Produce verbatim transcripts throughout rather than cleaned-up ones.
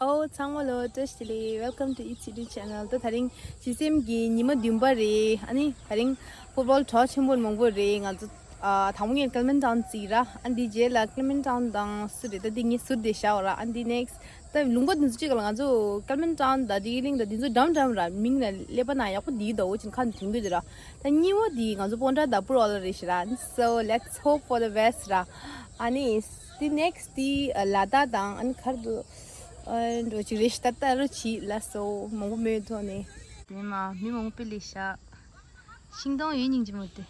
ཨོ་ཚང་མ་ལོ་བཀྲ་ཤིས་བདེ་ལེགས། Welcome to Eat City Channel། ད་དེ་རིང་གཅིག་སེམས་ཀྱི་ཉི་མ་བདུན་པ་རེད། ཨ་ནི་དེ་རིང་ཕུཊ་བོལ་གྲོགས་ཆེན་པོ་མང་པོ་རེད། ང་ཚོ་ཨ་དང་པོ་ངས་ཀལ་མན་ཊའུན་བརྩིས་ར། ཨ་འདི་རྗེས་ལ་ཀལ་མན་ཊའུན་དང་སུ་རེད། ད་འདི་ངས་ཟུར་དེ་བཞག་ར། ཨ་འདི་ནེག་སི་ཊི་ད་ལུང་པ་འདི་ཚོ་གཅིག་ལ་ང་ཚོ་ཀལ་མན་ཊའུན་དང་ཌི་ལིང་དང་འདི་ཚོ་འགྲམ་འགྲམ་ར། མིང་ལ་སླེབས་པ་ན་ཡག་པོ་འདི་ད་འོ་ཅིན་ཁ་འདི་དུང་གི་འདི་ར། ད་གཉིས་པ་འདི་ང་ཚོ་སྤོན་ཊ་དང་ཕུཊ་བོལ་རེད་ཤི་ར། So let's hope for the best་ར། ཨ་ནི་འདི་ནེག་སི་ཊི་འདི་ལ་དྭགས་དང་ཨ་ནི་ག་རེ་འདུག་འགྲོ་ཅིག་རེད་ཤག་ད་ལྟ་རུ་བྱིས་ལ་སོ་མང་པོ་མེད་ཐོག་ནས། དེ་མ་མི་མང་པོ་སླེབས་ཤག་ཤིང་སྡོང་ཡོད་སྙིང་རྗེ་མོ་དེ།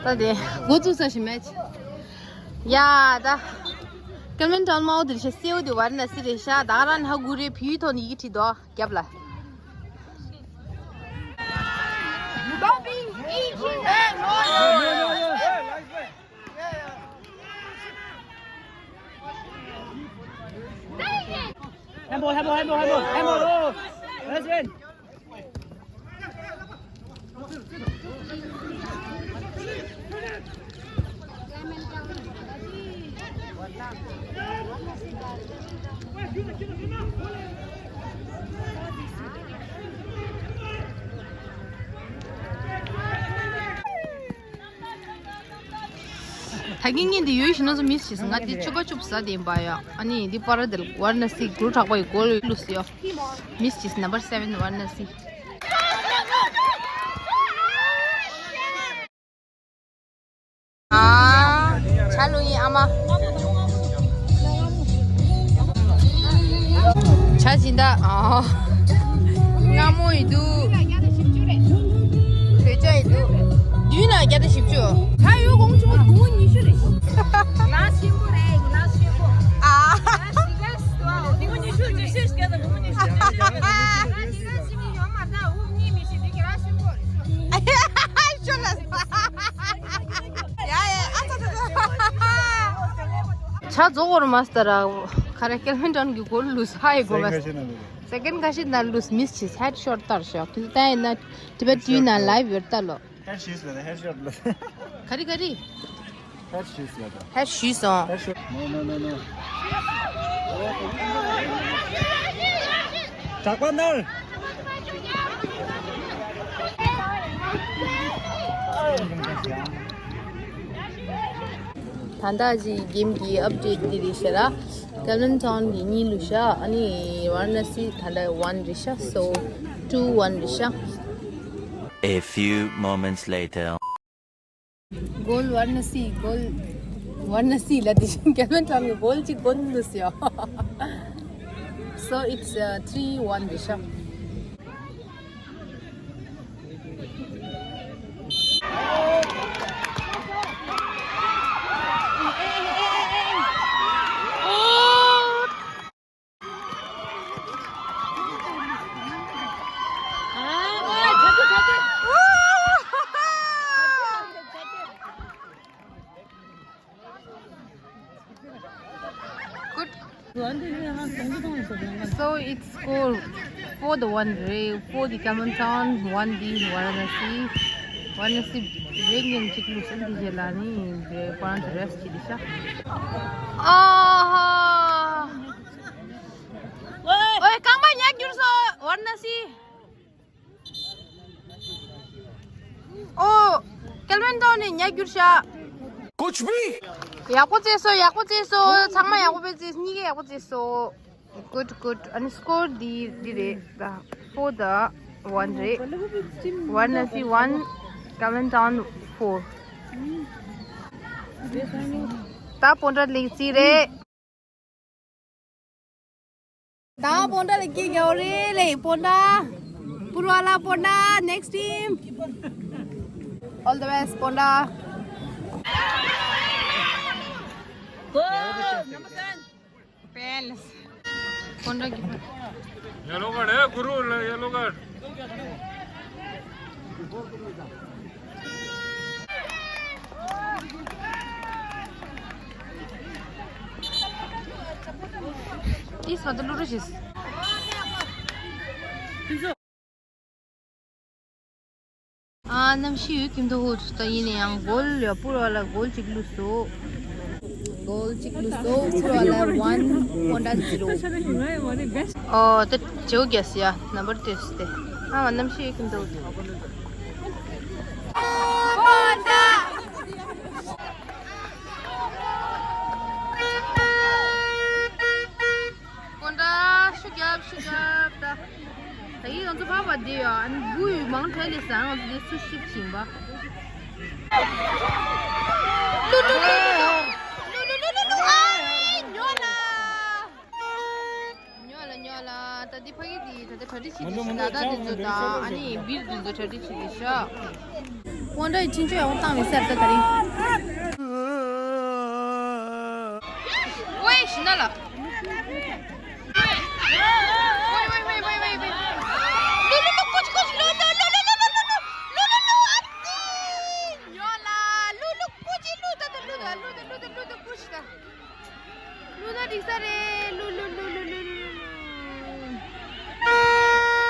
ད་དེ་འགོ་བཙུགས་ས་ཞིག་མེད། ཡ་ད། ཀལ་མན་ཊའུན་མའོ་དེ་རེད་ཤག་སེའུ་དེ་ཝ་ར་ཎ་སི་རེད་ཤག་ད་ག་རང་ཧ་གོ་རེད། བོད་ཡིག་ཐོག་ནས་ཡི་གེ་བྲིས་འདུག་རྒྱབ་ལ། Handball, handball, handball, handball, handball. Oh, that's in. ད་གིན་ངས་འདི་ཡོད་ཤི་ན་ཚོ་མིས་བྱས་སོང་། ང་འདི་བཅུ་པ་བཅུ་པ་ཟ་དེ་ཡིན་པ་ཡ། ཨ་ནི་འདི་པ་ར་དེ་ཝ་ར་ཎ་སི་གུ་རུ་གྲགས་པ་ཡི་གོལ་ལུས་ཡོད། མིས་བྱས་སོང་། Number seven ཝ་ར་ཎ་སི། ཨ། ཇ་ལུ་ཡིན་ཨ་མ། ཇ་སྦྱིན་བདག་ཨ། མངར་མོ་ཡི་འདུག་བོད་ཇ་ཡི་འདུག་བདུན་ལ་བརྒྱ་དང་བཞི་བཅུ། ཇ་ཡོད་གོང་ཆུང་སྒོར་མོ་ཉི་ཤུ་རེད། ལ་ཞིམ་པོ་རེད། ལ་ཞིམ་པོ། ཨ། ལ་ཞིམ་པོ་ཉི་ཤུ་ཉི་ཤུ་ཞིག་ཡོད་མ་རེད། དབུགས་གཉིས་མི་ཤེས་དེ་ག་ཞིམ་པོ་རེད། ཤོ་ལ། ཡ་ཡ་ཨ་ཚ་ཚ་ཚ། ཇ་རྫོགས་བར་མ་སྟ་ར། ཁ་ར་ཀལ་མན་ཊའུན་གི་གོལ་ལུས་ཧ་ཡི་གོ་མ། Second ཁ་ཤི་ན་ལུས་མིས་ཆིས་ཧེཌ་ཤོཊ་ལྟར་ཤོག་ཁྱོད་ལྟ་ཡིན་ན་ཊི་བེཊ་ཊི་ཝི་ན་ལའིབ་ཡོད་ལྟ་ལོ། ཧེཌ་ཤིས་ལ་ཧེཌ་ཤོཊ་ལ། ག་རེ་ག་རེ། ཧེཌ་ཤིས་ལ་ད། ཧེཌ་ཤིས་སོང་། ཧེཌ་ཤོཊ། No, no, no, no. གྲགས་པ་ནར། ད་ལྟ་གི་གེམ་གི་ཨབ་ཌེཊ་འདི་རེད་ཤག་ར། ཀལ་མན་ཊའུན་གི་གཉིས་ལུས་ཤག་ཨ་ནི་ཝ་ར་ཎ་སི་ད་ལྟ་ཝན་རེད་ཤག So two one རེད་ཤག A few moments later. གོལ་ཝ་ར་ཎ་སི། གོལ་ཝ་ར་ཎ་སི་ལ་དེ་བཞིན་ཀལ་མན་ཊའུན་གི་གོལ་གཅིག་གོན་ལུས་ཡོད། So it's uh, three one རེད་ཤག Good. So it's score four the one རེད། Four the ཀལ་མན་ཊའུན། One the ཝ་ར་ཎ་སི། ཝ་ར་ཎ་སི་རེད་ངན་གཅིག་ལུས་སོང་། འདི་རྗེས་ལ་ནི་འདི་པོ་ཨིན་ཊི་རེ་སི་ཊི་བྱེད་དེ་ཤག་ཨ་ཧ། ཨོའི་རྐང་པ་ཉག་གྱུར་སོང་ཝ་ར་ཎ་སི། ཨོ། ཀལ་མན་ཊའུན་ནས་ཉག་གྱུར་ཤག་ཀུཆ་བྷི། ཡག་པོ་རྩེས་སོང་། ཡག་པོ་རྩེས་སོང་། ཚང་མ་ཡག་པོ་དཔེ་རྩེས། གཉིས་ཀས་ཡག་པོ་རྩེས་སོང་། Good good. ཨ་ནི་སྐོར་འདི་འདི་རེད་ད། Four the one རེད། ཝ་ར་ཎ་སི་one ཀལ་མན་ཊའུན་four། ད་སྤོན་ཊ་ལེགས་རྩིས་རེད། ད་སྤོན་ཊ་ལ་སྐྱེས་རྒྱག་རེད་ལེ་སྤོན་ཊ། པུར་བ་ལ་སྤོན་ཊ། Next team. All the best སྤོན་ཊ། སྤོན་ཊ་གི། Yellow card, eh, Guru, yellow card. Please, what the Lord is. ཨ། གནམ་གཤིས་ཡོད་ཀྱི་མི་འདུག་ད་ཡིན་ན་ཡང་གོལ་ཡ་པུར་བ་ལ་གོལ་གཅིག་ལུས་སོང་། གོལ་གཅིག་བླུགས་སོང་། ཕུར་བ་ལ་one, སྤོན་ཊ་zero། ཨོ་དེ་བྱེའུ་རྒྱལ་སྲས་ཡ་ནམ་བར་དེ་སྟེ། ཨ་ང་གནམ་གཤིས་ཀྱི་འདུག་སྤོན་ཊ། སྤོན་ཊ་ཤུ་རྒྱབ་ཤུ་རྒྱབ་ད། ད་ཡིན་ང་ཚོ་ཕར་བ་དེ་ཡ་ཨ་ནི་བུ་ཡུ་མང་ཁྲལ་ལས་ཟ་ང་ཚོ་དེ་ཚུར་ཤིབ་ཕྱིན་པ། ལུ་ལུ་ལུ་ལུ་ལུ། ཨ་ཉོ་ལ། ཉོ་ལ་ཉོ་ལ། ད་འདི་ཕ་གི་འདི་ད་ལྟ་གྲ་སྒྲིག་བྱེད་དུས་ཤི་ད་ད་འདི་ཚོ་དང་ཨ་ནི་བིར་འདི་ཚོ་གྲ་སྒྲིག་བྱེད་དུས་ཤ། སྤོན་ཊ་ཡི་ཁྱིམ་ཆུ་ཡང་བཏང་བའི་སར་ད་ད་རིང་། ཝེ་ཤི་ན་ལ། ཝེ་ཝེ་ཝེ་ཝེ་ཝེ། ལུ་ལུ་ལུ་ཀུ་ཅི་ཀུ་ཅི་ལུ་ད་ལུ་ལུ་ལུ་ལུ་ལུ་ལུ་ལུ་ཨ་ཙི། ཉོ་ལ་ལུ་ལུ་ཀུ་ཅི་ལུ་ད་ད་ལུ་ད་ལུ་ད་ལུ་ད་ལུ་ད་ཀུ་ཤི་ད། ལུ་ན་འགྲིག་ས་རེད། ལུ་ལུ་ལུ་ལུ། ཨ་ཙི།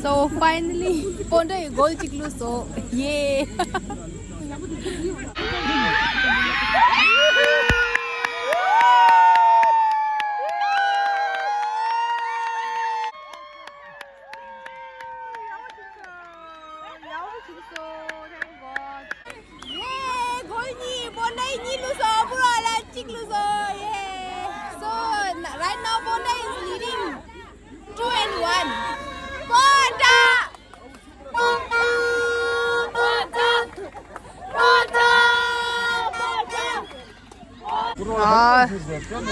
So finally སྤོན་ཊ་ཡི་གོལ་གཅིག་བླུགས་སོང་། ཡེ། ཡེ། གོལ་གཉིས་སྤོན་ཊ་ཡིས་གཉིས་བླུགས་སོང་། ཕུར་བ་ལ་གཅིག་བླུགས་སོང་། ཡེ། So right now སྤོན་ཊ is leading two and one. སྤོན་ཊ། སྤོན་ཊ། སྤོན་ཊ། སྤོན་ཊ། སྤོན་ཊ། ཨ།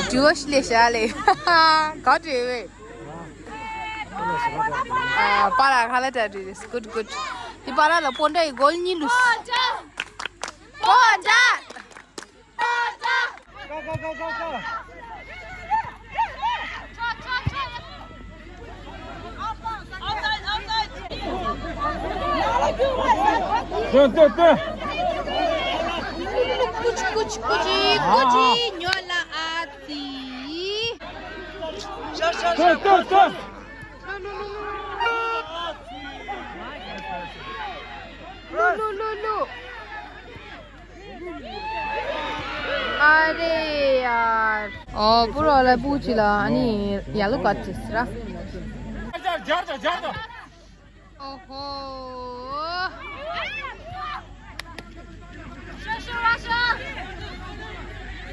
དྲི་བ་ཞིག་ལས་བྱ་ལས། ག་དྲི་བས། ཨ། པ་ར་ཁ་ལ་དྲ་དྲི་རེད། Good, good. དེ་པ་ར་ལ་སྤོན་ཊ་ཡི་གོལ་གཉིས་བླུགས། སྤོན་ཊ། སྤོན་ཊ། སྟོན་སྟོན་སྟོན། ཀུ་ཅི་ཀུ་ཅི་ཀུ་ཅི་ཉོ་ལ་ཨ་ཙི། སྟོན་སྟོན་སྟོན། ལུ་ལུ་ལུ་ལུ། ཨ་རེ་ཡར། ཨོ་པུ་རོ་ལ་པུ་ཅི་ལ་ཨ་ནི་ཡ་ལོ་ཀར་ཅིས་ར། ཨོ་ཧོ།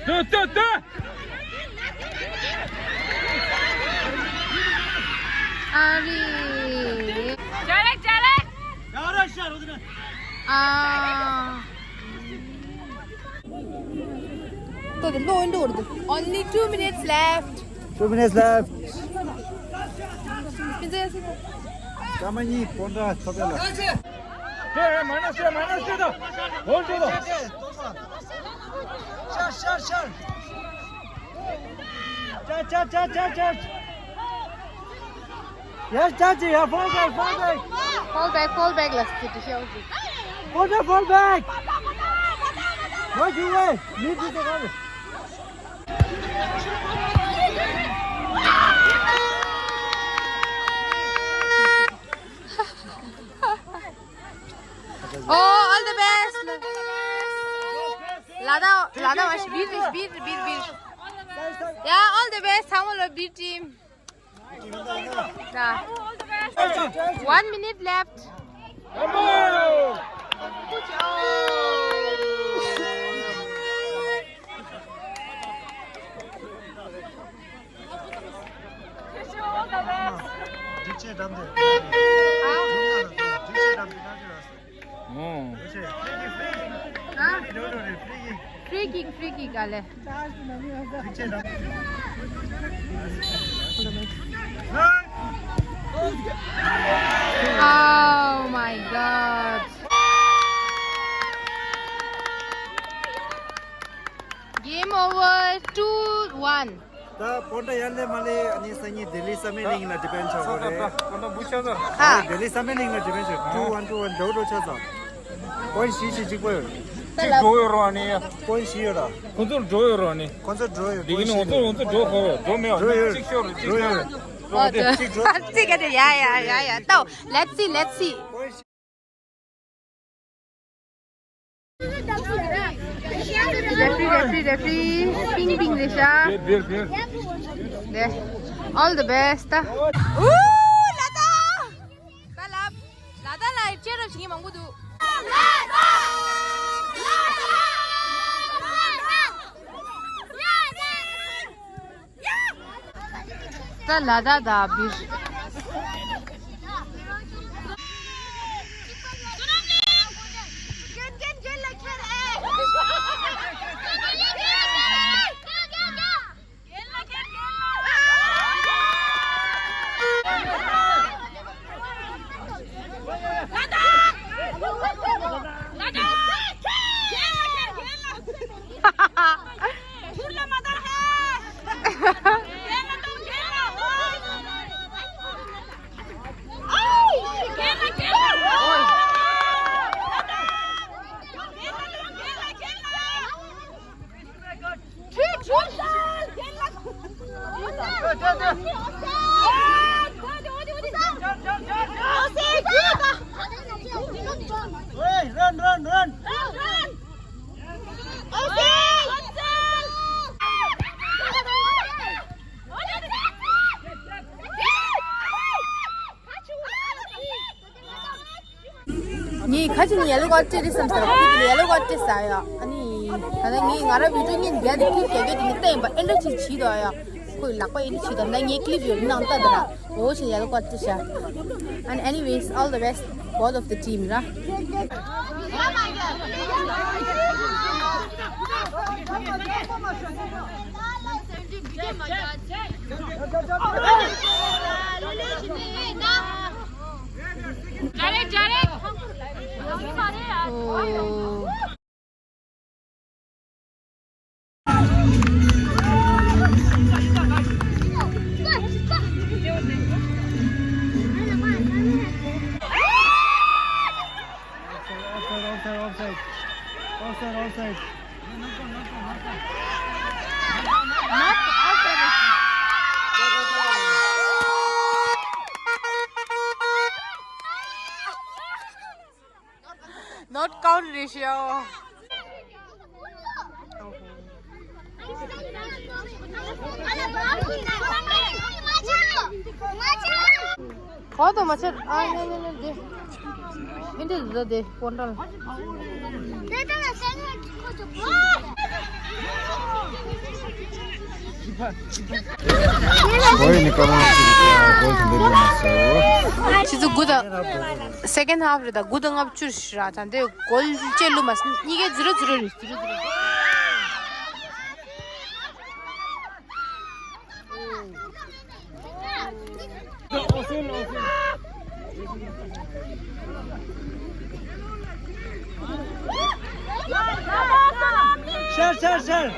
ཏུ་ཏུ་ཏུ། ཨ་རེ། ཇ་རེག་ཇ་རེག། ཨ། Only two minutes left. Two minutes left. སྐར་མ་གཉིས་སྤོན་ཊ་ཐོབ་པ་ལ། ཧེ་ཧེ། མ་ན་སེ་མ་ན་སེ་དང་། ཧོལ་ཌི་དང་། ཤར་ཤར་ཤར། ཅ་ཅ་ཅ་ཅ་ཅ། Yes, Chachi, yeah, fall back, fall back. Fall back, fall back, let's get the show. Fall back, fall back. What you way? Leave this one. Oh, all the best. Lada, Lada, was beat, beat, beat, beat. Yeah, all the best. How will beat team? Da. One minute left. Free kick, free kick, ale. Oh my God. Game over, two one. ད་པོན་ཊ་ཡར་སླེབས་མ་སླེབས་ཨ་ནི་སང་ཉིན་ལྡི་ལི་སམ་མིཊ་གླིང་ལ་ཌི་པེན་ཆགས་ཀྱི་རེད། པོན་ཊ་བུ་ཆགས་ཚར། ཧ། ལྡི་ལི་སམ་མིཊ་གླིང་ལ་ཌི་པེན་ཆགས། ཊུ་ཝན་ཊུ་ཝན། འགྲོ་འགྲོ་ཆགས་ཚར། པོན་ཊ་བཞི་བཞི་གཅིག་པ་ཡོད། གཅིག་འགྲོ་ཡོད་རོགས་ནི། པོན་ཊ་བཞི་ཡོད་ར། ཁོང་ཚོར་འགྲོ་ཡོད་རོགས་ནི། ཁོང་ཚོར་འགྲོ་ཡོད། ལྡི་ལི་ཁོང་ཚོར་ཁོང་ཚོར་འགྲོ་ཁོ་ཡོད། འགྲོ་མེད་པ། འགྲོ་ཡོད། གཅིག་ཤོར་རེད། གཅིག་འགྲོ་ཤོར་ཡོད། རེད། ཨོ་དེ། གཅིག་འགྲོ། གཅིག་ག་དེ། ཡ་ཡ་ཡ་ཡ། ཏོ། Let's see, let's see. རེ་ཕི་རི། རེ་ཕི་རི། རེ་ཕི་རི། པིང་པིང་རེད་ཤག་དེ། All the best. ཨུ། ལ་དྭགས། ད་ལབ། ལ་དྭགས་ལ་ཅེར་ར་བྱེད་མཁན་མང་པོ་འདུག་ད་ལ་དྭགས་དང་བིར། Hey, run, run, run! ངས་ཁ་ཅིག་ནི་ཡེ་ལོ་ཀར་སྤྲད་རེད་བསམ་ཟེར་བ། ཁོ་དེ་ལ་ཡེ་ལོ་ཀར་སྤྲད་ཟེར་ཡ། ཨ་ནི་ད་ལྟ་ངས་ང་རང་བི་ཌིའོ་གཉིས་རྒྱག་དེ་ཀླིབ་རྒྱག་རྒྱུ་དེ་ནི་བལྟས་ཡིན་པ། ཨེ་འདྲ་ཅིག་བྱེད་དོ་ཡ། ཁོའི་ལག་པ་ཨེ་འདྲ་བྱེད་དོ། ད་ངས་ཀླིབ་ཡོད་ནང་ལྟ་དང་། འོ་ཞེས་ཡེ་ལོ་ཀར་སྤྲད་ཤག And anyways, all the best, both of the team ར། Offside, offside, offside. Offside, offside. Not count ratio. གོ་དོ་མ་ཆར། ཨ་ནེ་ནེ་ནེ་དེ། ཨིན་དེ་དེ་དེ་པོན་ཊ་ལ། ཁོའི་ནི་ཀ་མ་ཤི་ཀ་གོལ་དུ་འདེབས་ཡོང་ཟེར། ཆུ་ཚོད་དགུ་དང་། སེ་ཀེན་ཌི་ཧབ་རེད། ད་དགུ་དང་ལྔ་བཅུ་ར། ད་འདི་གོལ་བཅས་ལུ་མ་སི་གཉིས་ཀའི་ཛི་རོ་ཛི་རོ་རེད། ཛི་རོ་ཛི་རོ། ཤར་ཤར་ཤར།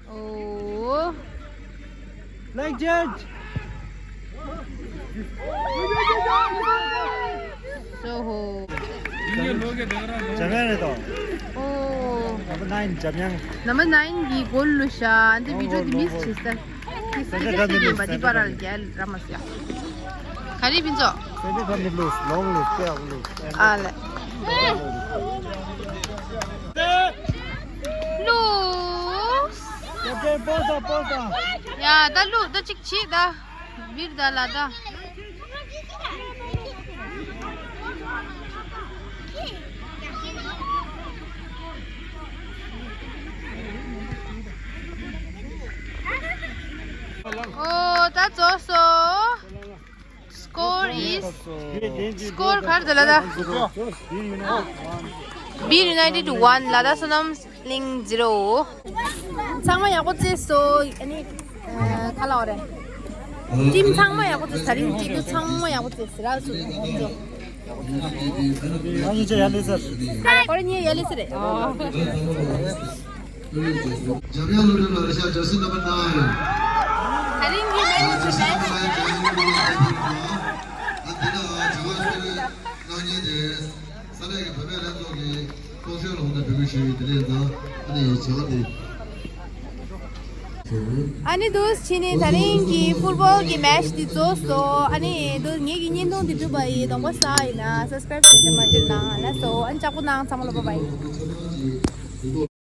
ཨོ། Flag change. སོ་ཧོ། འཇམ་དབྱངས་རེད་དོ། ཨོ། Number nine འཇམ་དབྱངས། Number nine གི་གོལ་ལུས་ཤག་འདི་བི་ཌིའོ་འདི་མིས་བྱེད་ས། ཁྱི་སི་ཁྱི་སི་ཡིན་པ་འདི་པར་ལ་རྒྱལ་ར་མ་ཟེར། ག་རེ་ཕུན་ཚོགས། Semi final lose, long lose, playoff lose. ཨ་ལེ། ལུས། Captain, post up, post up. ཡ་ད་ལུས་ད་ཅིག་བྱེད་ད། བིར་ད་ལ་ད། ཨོ་ད་རྫོགས་སོ། Score is, score ག་རེ་འདུག་ལ་ད། Beer United one, ལ་དྭགས་བསོད་ནམས་གླིང་zero. ཚང་མ་ཡག་པོ་རྩེས་སོ། ཨ་ནི་ཨ་ག་ལབ་དགོས་རེད། ཊིམ་ཚང་མ་ཡག་པོ་བྱས། ད་རིང་སྐྱིད་སྡུག་ཚང་མ་ཡག་པོ་བྱས་ཟེར་ར་སུ་ཁོང་ཚོ། ཨ་ཡིན་ཅེ་ཡ་ལེ་སར། ཨ་ཁོ་རེ་ཉེ་ཡ་ལེ་སར་རེད། ཨ། འཇམ་དབྱངས་བློ་གྲོས་ལ་རེ་ཤ་ཇར་སི་ནམ་བར་ནའིན། ད་རིང་གི་མེ་ནི་ཇར་སི་ནམ་བར་ནའིན་ཇར་སི་ནམ་བར་ནའིན། ཨ་དེ་ལ་བྱ་བ་ཤོད་གནང་མཁན་དེ། ས་གནས་ཀྱི་བུད་མེད་ལྷན་ཚོགས་ཀྱི་ཚོགས་གཞོན་ལ་འོང་ནས་འབོད་སྐུལ་ཞུ་ཡི་དེ་ལས་ད་ཨ་ནི་བྱ་བ་དེ། ཨ་ནི་འདུག་ཕྱི་ནས་ད་རིང་གི་ཕུཊ་བོལ་གྱི་མེ་ཆི་དེ་རྫོགས་སོང་། ཨ་ནི་འདུག་ངེད་ཀྱི་བརྙན་ཐུང་དེ་འགྲུབ་པ་ཡིན། གདོང་པ་ས་ཡིན་ན་སབ་སི་ཀ་རེབ་བྱས་ཏེ་མ་བརྗེད་གནང་ལགས་སོ། ཨ་ནི་ལྕགས་པོ་གནང་ཚང་མ་ལ་བྷའི་བྷའི།